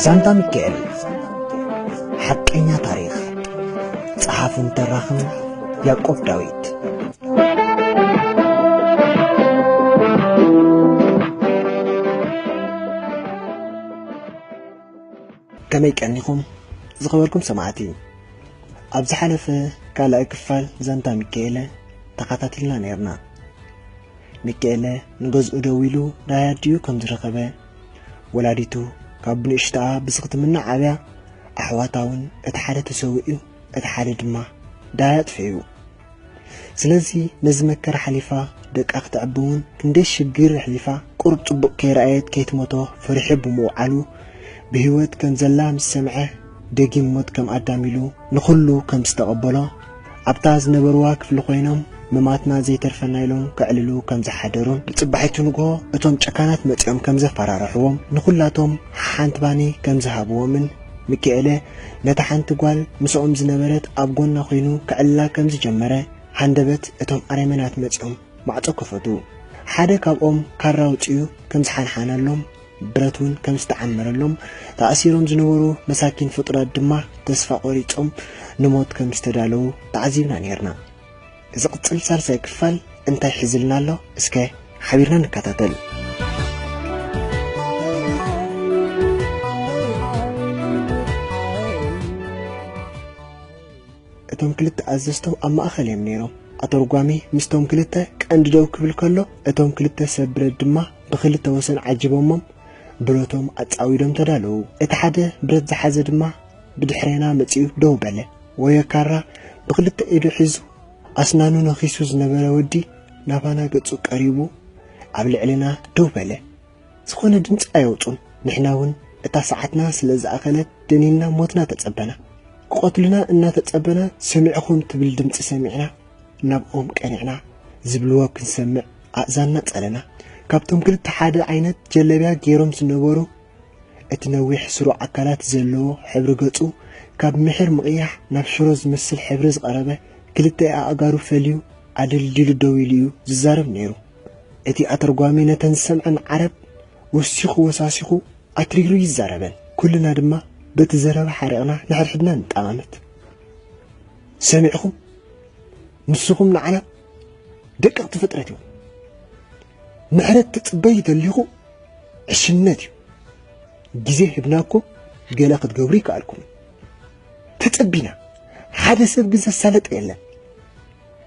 ዛንታ ሚካኤል፣ ሓቀኛ ታሪኽ። ጸሓፍን ተራኽን ያዕቆብ ዳዊት። ከመይ ቀኒኹም ዝኸበርኩም ሰማዕቲ? ኣብ ዝሓለፈ ካልኣይ ክፋል ዛንታ ሚካኤለ ተኸታቲልና ነይርና። ሚካኤለ ንገዝኡ ደው ኢሉ ዳያት ድዩ ከም ዝረኸበ፣ ወላዲቱ ካብ ብንእሽተኣ ብስኽትምና ዓብያ፣ ኣሕዋታ እውን እቲ ሓደ ተሰዊኡ፣ እቲ ሓደ ድማ ዳያት ፈዩ። ስለዚ ነዚ መከራ ሓሊፋ ደቃ ክተዕቢ እውን ክንደይ ሽግር ኣሕሊፋ ቁሩብ ጽቡቕ ከይረኣየት ከይትሞቶ ፈሪሑ ብምውዓሉ ብህይወት ከም ዘላ ምስ ሰምዐ ደጊም ሞት ከም ኣዳም ኢሉ ንኹሉ ከም ዝተቐበሎ ኣብታ ዝነበርዋ ክፍሊ ኮይኖም ምማትና ዘይተርፈና ኢሎም ከዕልሉ ከም ዝሓደሩን ብጽባሒቱ ንግሆ እቶም ጨካናት መጺኦም ከም ዘፈራርሕዎም ንኹላቶም ሓንቲ ባኒ ከም ዝሃብዎምን ሚካኤለ ነታ ሓንቲ ጓል ምስኦም ዝነበረት ኣብ ጎና ኮይኑ ከዕልላ ከም ዝጀመረ ሃንደበት እቶም ኣረመናት መጺኦም ማዕጾ ከፈቱ። ሓደ ካብኦም ካራ ኣውጺኡ ከም ዝሓንሓነሎም ብረት እውን ከም ዝተዓመረሎም ተኣሲሮም ዝነበሩ መሳኪን ፍጡራት ድማ ተስፋ ቆሪጾም ንሞት ከም ዝተዳለዉ ተዓዚብና ነይርና። ዝቕጽል ሳልሳይ ክፋል እንታይ ሒዝልና ኣሎ? እስከ ሓቢርና ንከታተል። እቶም ክልተ ኣዘዝቶም ኣብ ማእኸል እዮም ነይሮም። ኣተርጓሚ ምስቶም ክልተ ቀንዲ ደው ክብል ከሎ እቶም ክልተ ሰብ ብረት ድማ ብኽልተ ወሰን ዓጂቦሞም ብረቶም ኣጻዊዶም ተዳለዉ። እቲ ሓደ ብረት ዝሓዘ ድማ ብድሕሬና መጺኡ ደው በለ። ወዮ ካራ ብኽልተ ኢዱ ሒዙ ኣስናኑ ነኺሱ ዝነበረ ወዲ ናባና ገጹ ቀሪቡ ኣብ ልዕልና ደው በለ። ዝኾነ ድምጺ ኣየውጹን። ንሕና እውን እታ ሰዓትና ስለ ዝኣኸለት ደኒንና ሞትና ተጸበና። ክቐትሉና እናተጸበና ሰሚዕኹም ትብል ድምጺ ሰሚዕና ናብኦም ቀኒዕና ዝብልዎ ክንሰምዕ ኣእዛንና ጸለና። ካብቶም ክልተ ሓደ ዓይነት ጀለብያ ገይሮም ዝነበሩ እቲ ነዊሕ ስሩዕ ኣካላት ዘለዎ ሕብሪ ገጹ ካብ ምሒር ምቕያሕ ናብ ሽሮ ዝመስል ሕብሪ ዝቐረበ ክልተ ኣእጋሩ ፈልዩ ኣደልዲሉ ደው ኢሉ እዩ ዝዛረብ ነይሩ። እቲ ኣተርጓሚ ነተን ዝሰምዐን ዓረብ ወሲኹ ወሳሲኹ ኣትሪሩ ይዛረበን። ኩልና ድማ በቲ ዘረባ ሓሪቕና ንሕድሕድና ንጠማመት። ሰሚዕኹም? ንስኹም ንዓና ደቀቕቲ ፍጥረት ኢኹም። ምሕረት ትጽበዩ ተሊኹ ዕሽነት እዩ። ግዜ ሂብናኩም ገለ ክትገብሩ ይከኣልኩም። ተጸቢና ሓደ ሰብ ግን ዘሳለጠ የለን።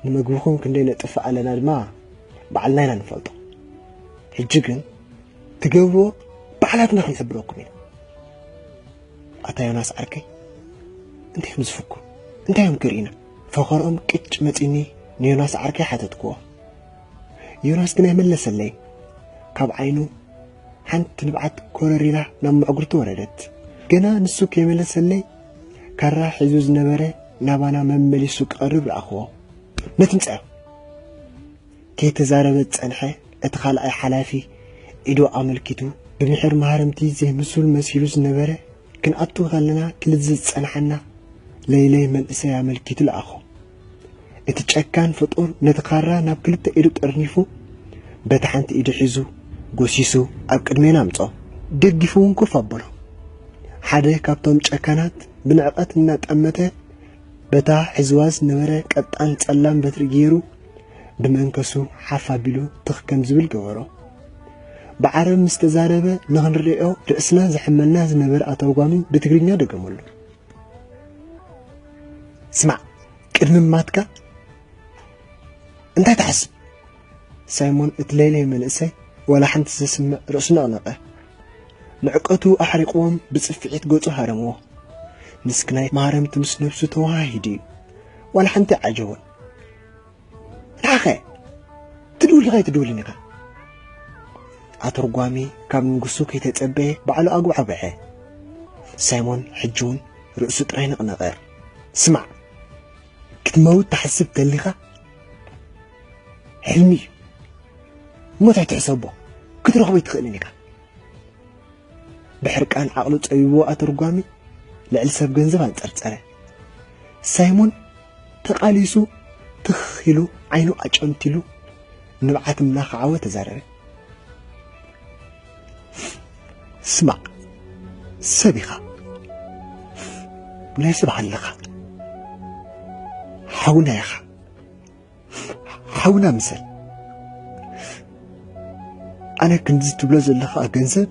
ንምግብኹም ክንደይ ነጥፍእ ኣለና ድማ ባዕልና ኢና ንፈልጦ። ሕጂ ግን ትገብርዎ ባዕላትና ክንሕብረኩም ኢና። ኣታ ዮናስ ዓርከይ፣ እንታይ እዮም ዝፍኩ? እንታይ እዮም ክርኢና? ፈኸርኦም ቅጭ መጺኒ ንዮናስ ዓርከይ ሓተትክዎ። ዮናስ ግን ኣይመለሰለይ። ካብ ዓይኑ ሓንቲ ንብዓት ኮረር ኢላ ናብ መዕጉርቲ ወረደት። ገና ንሱ ከይመለሰለይ ካራ ሒዙ ዝነበረ ናባና መመሊሱ ክቐርብ ረኣኽዎ። ነትምጻዮ። ከይተዛረበ ዝጸንሐ እቲ ካልኣይ ሓላፊ ኢዱ ኣመልኪቱ ብምሒር ማህረምቲ ዘይምሱል መሲሉ ዝነበረ ክንኣቱ ከለና ክልዝዝ ዝጸንሓና ለይለይ መንእሰይ ኣመልኪቱ ለኣኾ። እቲ ጨካን ፍጡር ነቲ ካራ ናብ ክልተ ኢዱ ጠርኒፉ በቲ ሓንቲ ኢዱ ሒዙ ጎሲሱ ኣብ ቅድሜና ኣምጾ። ደጊፉ እውን ኮፍ ኣበሎ። ሓደ ካብቶም ጨካናት ብንዕቐት እናጠመተ በታ ሒዝዋ ዝነበረ ቀጣን ጸላም በትሪ ገይሩ ብመንከሱ ሓፍ ኣቢሉ ትኽ ከም ዝብል ገበሮ። ብዓረብ ምስ ተዛረበ ንኽንርእዮ ርእስና ዘሕመልና ዝነበረ ኣተርጓሚ ብትግርኛ ደገመሉ። ስማዕ፣ ቅድሚ ማትካ እንታይ ትሓስብ? ሳይሞን እቲ ለይለይ መንእሰይ ዋላ ሓንቲ ዘስምዕ ርእሱ ነቕነቐ። ንዕቀቱ ኣሕሪቕዎም ብጽፍዒት ገጹ ሃረምዎ። ምስክናይ ማረምቲ ምስ ነብሱ ተወሃሂዱ እዩ። ዋላ ሓንቲ ዓጀቦን። ንዓኸ ትድውል ዲኻ ኣይትድውልን ኢኻ? ኣተርጓሚ ካብ ንጉሱ ከይተጸበየ ባዕሉ ኣጉባዕብዐ። ሳይሞን ሕጂ እውን ርእሱ ጥራይ ነቕነቐ። ስማዕ፣ ክትመውት ትሓስብ ተሊኻ ሕልሚ እዩ። ሞት ኣይትሕሰቦ፣ ክትረኽቦ ኣይትኽእልን ኢኻ። ብሕርቃን ዓቕሉ ጸቢብዎ ኣተርጓሚ ልዕሊ ሰብ ገንዘብ ኣንጸርጸረ። ሳይሞን ተቓሊሱ ትኽ ኢሉ ዓይኑ ኣጨንቲሉ ንብዓት እናኸዓወ ተዛረበ። ስማዕ፣ ሰብ ኢኻ፣ ናይ ሰብ ኣለኻ፣ ሓውና ኢኻ፣ ሓውና ምሰል። ኣነ ክንዲ ትብሎ ዘለኻ ገንዘብ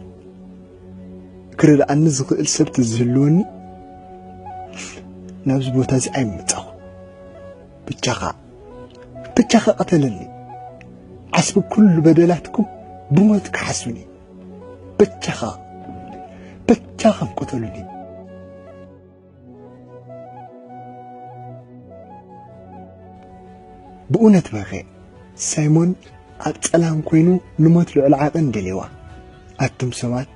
ክረድኣኒ ዝኽእል ሰብ ተዝህልወኒ ናብዚ ቦታ እዚ ኣይምመጻኹ። ብቻኻ፣ ብቻኻ ቅተለኒ። ዓስቢ ኩሉ በደላትኩም ብሞት ክሓስብኒ። ብቻኻ፣ ብቻኻ ቅተሉኒ። ብእውነት በኸ ሳይሞን ኣብ ጸላም ኮይኑ ንሞት ልዑል ዓቐን ደልየዋ። ኣቱም ሰባት፣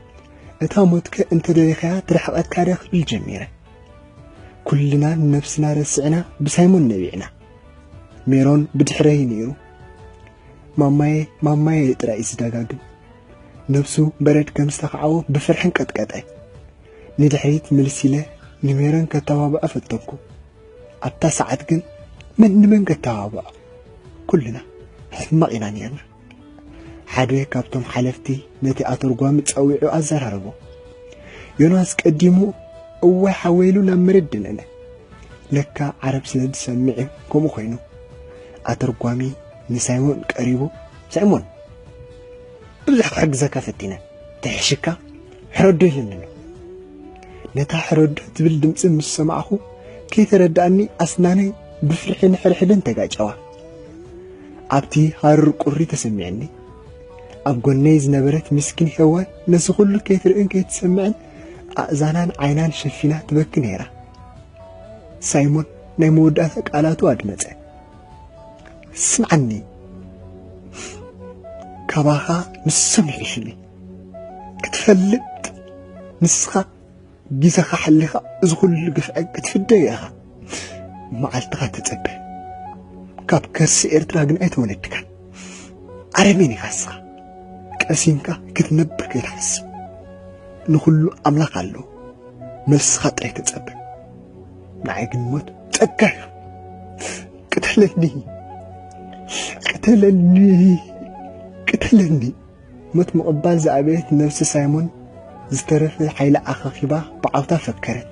እታ ሞትከ እንተደሊኻያ ትርሕቐካ ድያ ክብል ጀሚረ። ኩልና ንነብስና ረሲዕና ብሳይሞን ነቢዕና። ሜሮን ብድሕረይ ነይሩ። ማማየ፣ ማማየ ጥራይ እዩ ዝደጋግም። ነብሱ በረድ ከም ዝተኻዕቦ ብፍርሒ ቀጥቀጠ። ንድሕሪት ምልስ ኢለ ንሜሮን ከተባብዖ ፈተንኩ። ኣብታ ሰዓት ግን መን ንመን ከተባብዖ? ኩልና ሕማቕ ኢና ነይርና። ሓደ ካብቶም ሓለፍቲ ነቲ ኣተርጓሚ ጸዊዑ ኣዘራረቦ። ዮናስ ቀዲሙ እዋይ ሓወይ ኢሉ ናብ መሬት ደነነ። ለካ ዓረብ ስለ ዝሰምዕ እዩ ከምኡ ኮይኑ። ኣተርጓሚ ንሳይሞን ቀሪቡ፣ ሳይሞን፣ ብዙሕ ክሕግዘካ ፈቲነ፣ ተሕሽካ ሕረዶ ኢለኒ ኣሎ። ነታ ሕረዶ ትብል ድምፂ ምስ ሰማዕኹ ከይተረድኣኒ ኣስናነይ ብፍርሒ ንሕድሕደን ተጋጨዋ። ኣብቲ ሃሩር ቁሪ ተሰሚዕኒ። ኣብ ጎነይ ዝነበረት ምስኪን ሄዋን ነዚ ኩሉ ከይትርእን ከይትሰምዕን ኣእዛናን ዓይናን ሸፊና ትበኪ ነይራ። ሳይሞን ናይ መወዳእታ ቃላቱ ኣድመጸ። ስምዓኒ፣ ካባኻ ንሶም ይሕሹኒ። ክትፈልጥ ንስኻ ግዜኻ ሓሊኻ እዚ ኩሉ ግፍዒ ክትፍደዮ ኢኻ። መዓልትኻ ተጸበ። ካብ ከርሲ ኤርትራ ግን ኣይተወለድካን። ኣረሜን ኢኻ ንስኻ። ቀሲንካ ክትነብር ከይትሓስብ። ንኹሉ ኣምላኽ ኣለዎ። መልስኻ ጥራይ ተጸበ። ንዓይ ግን ሞት ጸጋ እዩ። ቅተለኒ፣ ቅተለኒ፣ ቅተለኒ። ሞት ምቕባል ዝኣበየት ነብሲ ሳይሞን ዝተረፈ ሓይላ ኣኻኺባ ብዓውታ ፈከረት።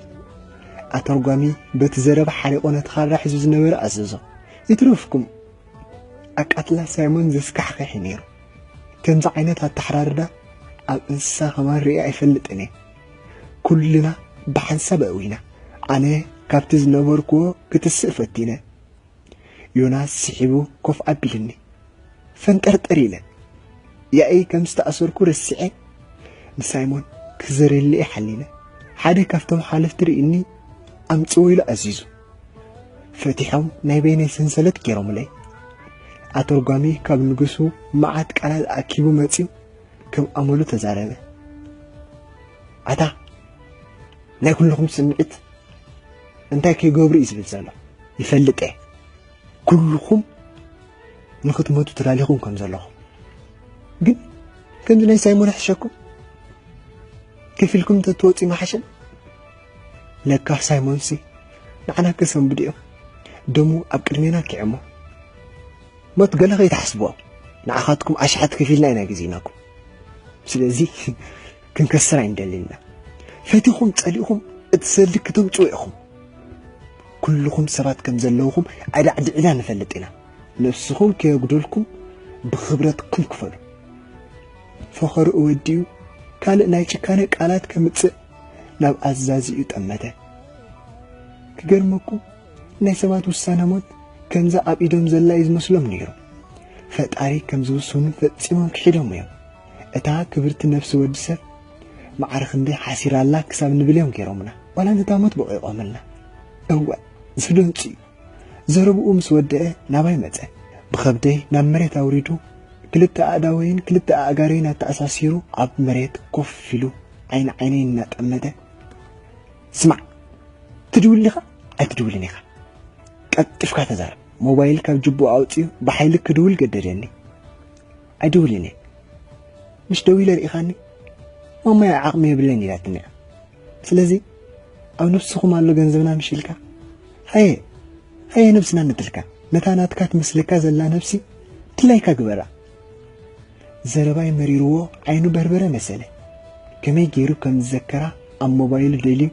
ኣተርጓሚ በቲ ዘረባ ሓሪቑ ነቲ ካራ ሒዙ ዝነበረ ኣዘዞ። ይትረፍኩም። ኣቃትላ ሳይሞን ዘስካሕክሕ እዩ ነይሩ። ከምዚ ዓይነት ኣተሓራርዳ ኣብ እንስሳ ከማን ርእየ ኣይፈልጥን እየ። ኩልና ብሓንሳብ ኣእዊና። ኣነ ካብቲ ዝነበርክዎ ክትስእ ፈቲነ። ዮናስ ስሒቡ ኮፍ ኣቢሉኒ። ፈንጠርጠር ኢለ ያኢ ከም ዝተኣሰርኩ ረሲዐ ንሳይሞን ክዘረሊ እየ ሓሊነ። ሓደ ካብቶም ሓለፍቲ ርእኒ ኣምጽዎ ኢሉ ኣዚዙ። ፈቲሖም ናይ በይነይ ሰንሰለት ገይሮምለይ። ኣተርጓሚ ካብ ንጉሱ መዓት ቃላት ኣኪቡ መጺኡ ከም ኣመሉ ተዛረበ። ኣታ ናይ ኩልኹም ስምዒት እንታይ ከይገብሩ እዩ ዝብል ዘሎ? ይፈልጥ እየ። ኩልኹም ንኽትመቱ ተዳሊኹም ከም ዘለኹም። ግን ከምዚ ናይ ሳይሞን ይሕሸኩም? ከፊልኩም እንተትወጹ ይመሓሸን። ለካ ሳይሞንሲ ንዓና ከሰንብዱ እዮም። ደሙ ኣብ ቅድሜና ኪዕሞ። ሞት ገለ ከይትሓስብዎ። ንዓኻትኩም ኣሽሓት ከፊልና ኢና ግዜናኩም። ስለዚ ክንከስር ኣይንደልን ኢና። ፈቲኹም ጸሊእኹም እቲ ሰልዲ ክተምጽኡ ኢኹም። ኩልኹም ሰባት ከም ዘለውኹም ኣዳዕዲዕና ንፈልጥ ኢና። ነብስኹም ከየጉደልኩም ብኽብረትኩም ክፈሉ። ፈኸርኡ ወዲኡ ካልእ ናይ ጭካነ ቃላት ከምጽእ ናብ ኣዛዚኡ ጠመተ። ክገርመኩም ናይ ሰባት ውሳነ ሞት ከምዛ ኣብ ኢዶም ዘላ እዩ ዝመስሎም ነይሩ። ፈጣሪ ከም ዝውስኑ ፈጺሞም ክሒዶም እዮም። እታ ክብርቲ ነፍሲ ወዲ ሰብ ማዕረ ክንደይ ሓሲራላ ክሳብ ንብል እዮም ገይሮምና። ዋላ ነታ ሞት በቂቖምልና። እወ፣ ዝደንጹ እዩ። ዘረብኡ ምስ ወደአ ናባይ መጸ። ብኸብደይ ናብ መሬት ኣውሪዱ ክልተ ኣእዳወይን ክልተ ኣእጋረይን ኣተኣሳሲሩ ኣብ መሬት ኮፍ ኢሉ ዓይኒ ዓይነይ እናጠመተ፣ ስማዕ፣ ትድውል ዲኻ ኣይትድውልን ኢኻ? ቀልጢፍካ ተዛረብ። ሞባይል ካብ ጅቡኡ ኣውጺኡ ብሓይሊ ክድውል ገደደኒ። ኣይድውልን እየ። ምሽ ደዊለ ርኢኻኒ? ማማይ ዓቕሚ የብለይን ኢላትኒ እያ። ስለዚ ኣብ ነብስኹም ኣሎ ገንዘብና ምሽ ኢልካ፣ ሃየ፣ ሃየ ነብስና ንትልካ። ነታ ናትካ ትመስለካ ዘላ ነብሲ ድላይካ ግበራ። ዘረባይ መሪርዎ ዓይኑ በርበረ መሰለ። ከመይ ገይሩ ከም ዝዘከራ ኣብ ሞባይሉ ደልዩ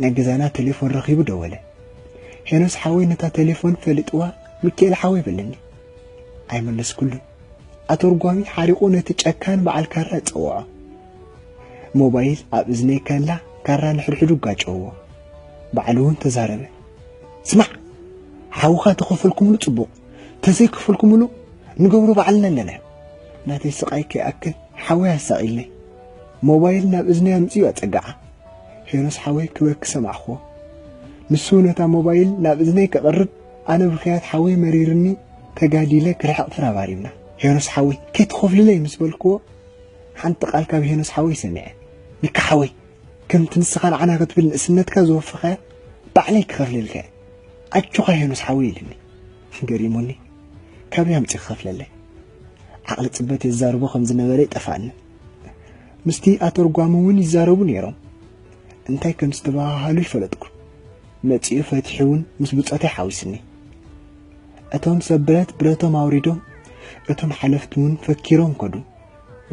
ናይ ገዛና ቴሌፎን ረኺቡ ደወለ። ሄኖስ ሓወይ ነታ ቴሌፎን ፈሊጥዋ፣ "ሚካኤል ሓወይ" በለኒ። ኣይመለስኩሉን። ኣተርጓሚ ሓሪቑ ነቲ ጨካን በዓል ካራ ጸውዖ። ሞባይል ኣብ እዝነይ ከላ ካራ ንሕድሕዱ ጋጨዎ። ባዕሉ እውን ተዛረበ። "ስማዕ፣ ሓውኻ ተኸፈልኩምሉ ጽቡቕ፣ ተዘይከፈልኩምሉ ንገብሮ ባዕልና ኣለና። ናተይ ስቓይ ከይኣክል ሓወይ ኣሳቒልኒ። ሞባይል ናብ እዝነይ ኣምጺኡ ኣጸግዓ። ሄኖስ ሓወይ ክበኪ ሰማዕኽዎ። ንሱ ነታ ሞባይል ናብ እዝነይ ከቕርብ፣ ኣነ ብኽያት ሓወይ መሪርኒ ተጋዲለ ክርሕቕ ተራባሪብና። ሄኖስ ሓወይ፣ ከይትኸፍልለይ ምስ በልክዎ፣ ሓንቲ ቃል ካብ ሄኖስ ሓወይ ሰሚዐ። "ሚካ ሓወይ፣ ከምቲ ንስኻ ንዓና ክትብል ንእስነትካ ዝወፈኻያ ባዕለይ ክኸፍለልካ እየ። ኣጆኻ ሄኖስ ሓወይ" ኢልኒ። ገሪሙኒ። "ካበይ ኣምጺእ ክኸፍለለይ?" ዓቕሊ ጽበት የዛርቦ ከም ዝነበረ ይጠፍኣኒ። ምስቲ ኣተርጓሚ እውን ይዛረቡ ነይሮም። እንታይ ከም ዝተበሃሃሉ ይፈለጥኩ። መጺኡ ፈቲሑ እውን ምስ ብጾተይ ሓዊስኒ። እቶም ሰብ ብረት ብረቶም ኣውሪዶም፣ እቶም ሓለፍቲ እውን ፈኪሮም ከዱ።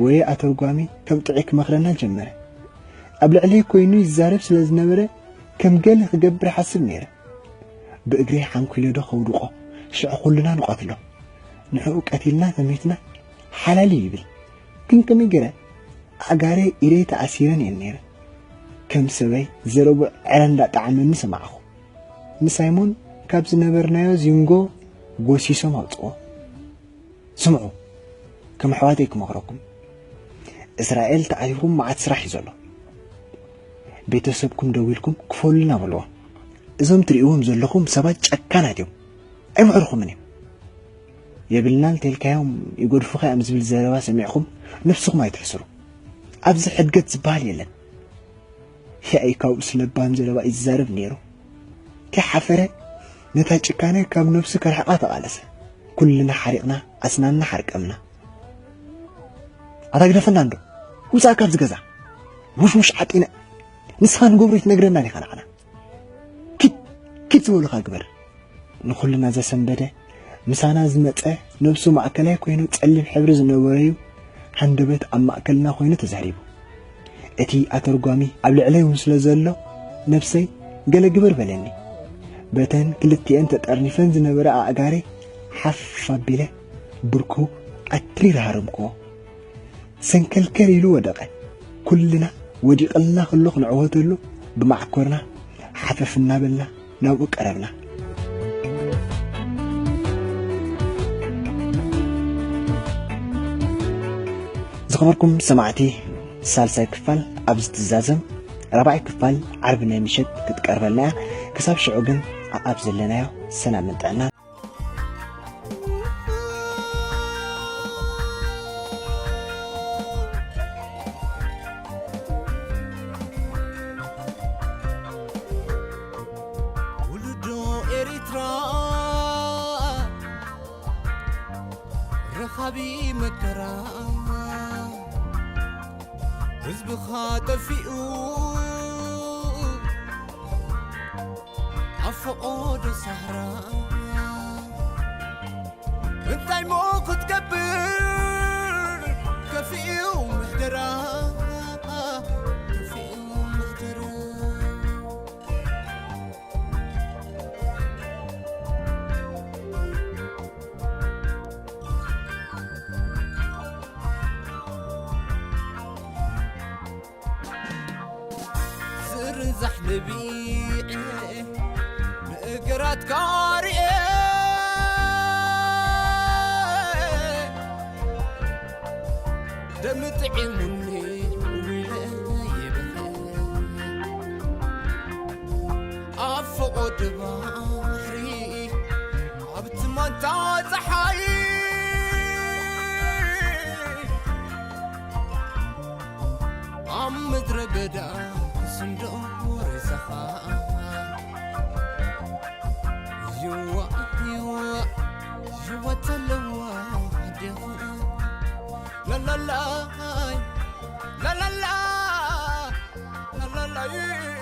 ወይ ኣተርጓሚ ከም ጥዑይ ክመኽረና ጀመረ። ኣብ ልዕለይ ኮይኑ ይዛረብ ስለ ዝነበረ ከም ገለ ክገብር ይሓስብ ነይረ። ብእግረይ ሓንኲለ ዶ ከውድቖ፣ ሽዑ ኩልና ንቐትሎ። ንዕኡ ቀቲልና ተሚትና ሓላል እዩ ይብል። ግን ከመይ ገይረ? ኣእጋረይ ኢደይ ተኣሲረን እየን ነይረን። ከም ሰበይ ዘረብኡ ዕረ እንዳጠዓመኒ ሰማዕኹ። ንሳይሞን ካብ ዝነበርናዮ ዚንጎ ጎሲሶም ኣውጽዎ። ስምዑ፣ ከም ኣሕዋተይ ክመኽረኩም። እስራኤል ተኣቲኹም መዓት ስራሕ እዩ ዘሎ። ቤተሰብኩም ደዊልኩም ክፈሉና በልዎ። እዞም ትርእይዎም ዘለኹም ሰባት ጨካናት እዮም። ኣይምዕርኹምን እዮም። የብልናን ተልካዮም ይጎድፉኻ እዮም ዝብል ዘረባ ሰሚዕኹም ነብስኹም ኣይትሕስሩ። ኣብዚ ሕድገት ዝበሃል የለን። ያኢካውስ ለባም ዘረባ እዩ ዝዛረብ ነይሩ። ከይሓፈረ ነታ ጭካነ ካብ ነብሱ ከርሕቓ ተቓለሰ። ኩልና ሓሪቕና፣ ኣስናንና ሓርቀምና። ኣታ ግደፈና እንዶ፣ ውጻእ ካብዚ ገዛ። ውሽውሽ ዓጢነ፣ ንስኻ ንገብሮ ኣይትነግረናን ኢኻ ንዓና። ኪድ፣ ኪድ ዝበሉኻ ግበር። ንኹልና ዘሰንበደ፣ ምሳና ዝመጸ፣ ነብሱ ማእከላይ ኮይኑ ጸሊም ሕብሪ ዝነበረዩ ሃንደበት ኣብ ማእከልና ኮይኑ ተዛሪቡ። እቲ ኣተርጓሚ ኣብ ልዕለይ እውን ስለ ዘሎ፣ ነብሰይ ገለ ግበር በለኒ። በተን ክልቲኤን ተጠርኒፈን ዝነበራ ኣእጋረይ ሓፍ ኣቢለ ብርኩ ኣትሪረ ሃረምክዎ። ሰንከልከል ኢሉ ወደቐ። ኩልና ወዲቕልና ከሎ ክንዕወተሉ ብማዕኮርና ሓፈፍ እናበልና ናብኡ ቀረብና። ዝኸበርኩም ሰማዕቲ፣ ሳልሳይ ክፋል ኣብዚ ትዛዘም። ራብዓይ ክፋል ዓርቢ ናይ ምሸት ክትቀርበልና እያ። ክሳብ ሽዑ ግን ኣብ ዘለናዮ ሰላምን ጥዕናን። ውሉዶ ኤሪትራ ረኻቢ መከራ፣ ህዝብኻ ጠፊኡ ኣብ ፈቖዶ ሳህራ፣ እንታይ ሞ ክትገብር ከፊኡ ምሕደራ፣ ከፊኡ ምሕደራ። ዝርንዛሕ ነቢዐ ንእግራትካ ርኤ፣ ደም ጥዒሙኒ ውዒለ ይብኸ። ኣብ ፈቖዶ ባሕሪ ኣብቲ ማንታ ጸሓይ ኣብ ምድረ በዳ ክስንዶ ሬሳኻ። ይዋ፣ ይዋ፣ ይዋ ተለዋ ኣዴኻ። ላላላይ፣ ላላላ፣ ላላላይ።